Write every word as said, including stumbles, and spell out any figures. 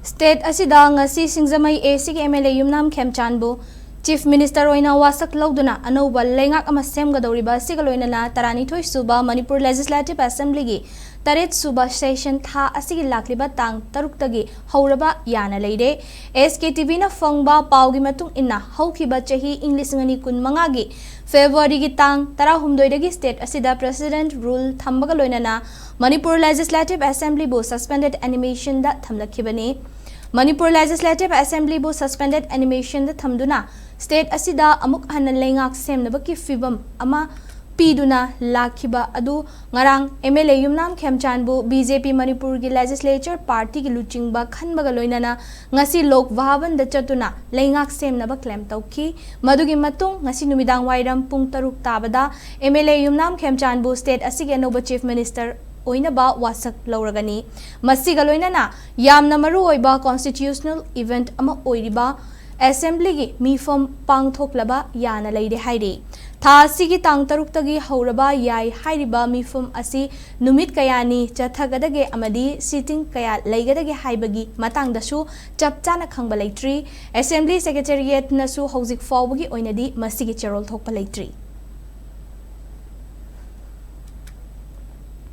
State ꯑꯁꯤꯗ ꯉꯁꯤ ꯁꯤꯡꯖꯃꯩ A Cꯒꯤ M L A Yumnam ꯈꯦꯝꯆꯥꯟꯕꯨ Chief Minister ꯑꯣꯏꯅ ꯋꯥꯁꯛ ꯂꯧꯗꯨꯅ ꯑꯅꯧꯕ ꯂꯩꯉꯥꯛ ꯑꯃ ꯁꯦꯝꯒꯗꯧꯔꯤꯕ ꯑꯁꯤꯒ ꯂꯣꯏꯅꯅ ꯇꯔꯥꯅꯤꯊꯣꯏ ꯁꯨꯕ Manipur Legislative Assemblyꯒꯤ ꯇꯔꯦꯠ ꯁꯨꯕ session ꯊꯥ ꯑꯁꯤꯒꯤ ꯂꯥꯛꯂꯤꯕ ꯇꯥꯡ ꯇꯔꯨꯛꯇꯒꯤ ꯍꯧꯔꯕ ꯌꯥꯅ ꯂꯩꯔꯦ꯫ S K T Vꯅ ꯐꯪꯕ ꯄꯥꯎꯒꯤ ꯃꯇꯨꯡ ꯏꯟꯅ, ꯍꯧꯈꯤꯕ ꯆꯍꯤ ꯏꯪ ꯂꯤꯁꯤꯡ ꯑꯅꯤ ꯀꯨꯟꯃꯉꯥꯒꯤ Februaryꯒꯤ ꯇꯥꯡ ꯇꯔꯥꯍꯨꯝꯗꯣꯏꯗꯒꯤ state ꯑꯁꯤꯗ President Rule ꯊꯝꯕꯒ ꯂꯣꯏꯅꯅ Manipur Legislative Assemblyꯕꯨ suspended animationꯗ ꯊꯝꯂꯛꯈꯤꯕꯅꯤ꯫ Manipur Legislative Assemblyꯕꯨ suspended animationꯗ ꯊꯝꯗꯨꯅ state ꯑꯁꯤꯗ ꯑꯃꯨꯛ ꯍꯟꯅ ꯂꯩꯉꯥꯛ ꯁꯦꯝꯅꯕꯒꯤ ꯐꯤꯕꯝ ꯑꯃ ꯄꯤꯗꯨꯅ ꯂꯥꯛꯈꯤꯕ ꯑꯗꯨ ꯉꯔꯥꯡ M L A Yumnam ꯈꯦꯝꯆꯥꯟꯕꯨ B J P ꯃꯅꯤꯄꯨꯔꯒꯤ Legislature Partyꯒꯤ ꯂꯨꯆꯤꯡꯕ ꯈꯟꯕꯒ ꯂꯣꯏꯅꯅ ꯉꯁꯤ ꯂꯣꯛ ꯚꯕꯟꯗ ꯆꯠꯇꯨꯅ ꯂꯩꯉꯥꯛ ꯁꯦꯝꯅꯕ claim ꯇꯧꯈꯤ꯫ ꯃꯗꯨꯒꯤ ꯃꯇꯨꯡ ꯉꯁꯤ ꯅꯨꯃꯤꯗꯥꯡ ꯋꯥꯏꯔꯝ ꯄꯨꯡ ꯇꯔꯨꯛ ꯇꯥꯕꯗ M L A Yumnam ꯈꯦꯝꯆꯥꯟꯕꯨ state ꯑꯁꯤꯒꯤ ꯑꯅꯧꯕ Chief Minister ꯑꯣꯏꯅꯕ ꯋꯥꯁꯛ ꯂꯧꯔꯒꯅꯤ꯫ ꯃꯁꯤꯒ ꯂꯣꯏꯅꯅ ꯌꯥꯝꯅ ꯃꯔꯨꯑꯣꯏꯕ constitutional event ꯑꯃ ꯑꯣꯏꯔꯤꯕ Assemblyꯒꯤ ꯃꯤꯐꯝ ꯄꯥꯡꯊꯣꯛꯂꯕ ꯌꯥꯅ ꯂꯩꯔꯦ ꯍꯥꯏꯔꯤ꯫ ꯊꯥ ꯑꯁꯤꯒꯤ ꯇꯥꯡ ꯇꯔꯨꯛꯇꯒꯤ ꯍꯧꯔꯕ ꯌꯥꯏ ꯍꯥꯏꯔꯤꯕ ꯃꯤꯐꯝ ꯑꯁꯤ ꯅꯨꯃꯤꯠ ꯀꯌꯥꯅꯤ ꯆꯠꯊꯒꯗꯒꯦ ꯑꯃꯗꯤ sitting ꯀꯌꯥ ꯂꯩꯒꯗꯒꯦ ꯍꯥꯏꯕꯒꯤ ꯃꯇꯥꯡꯗꯁꯨ ꯆꯞ ꯆꯥꯅ ꯈꯪꯕ ꯂꯩꯇ꯭ꯔꯤ꯫ Assembly Secretariatꯅꯁꯨ ꯍꯧꯖꯤꯛ ꯐꯥꯎꯕꯒꯤ ꯑꯣꯏꯅꯗꯤ ꯃꯁꯤꯒꯤ ꯆꯦꯔꯣꯜ ꯊꯣꯛꯄ ꯂꯩꯇ꯭ꯔꯤ꯫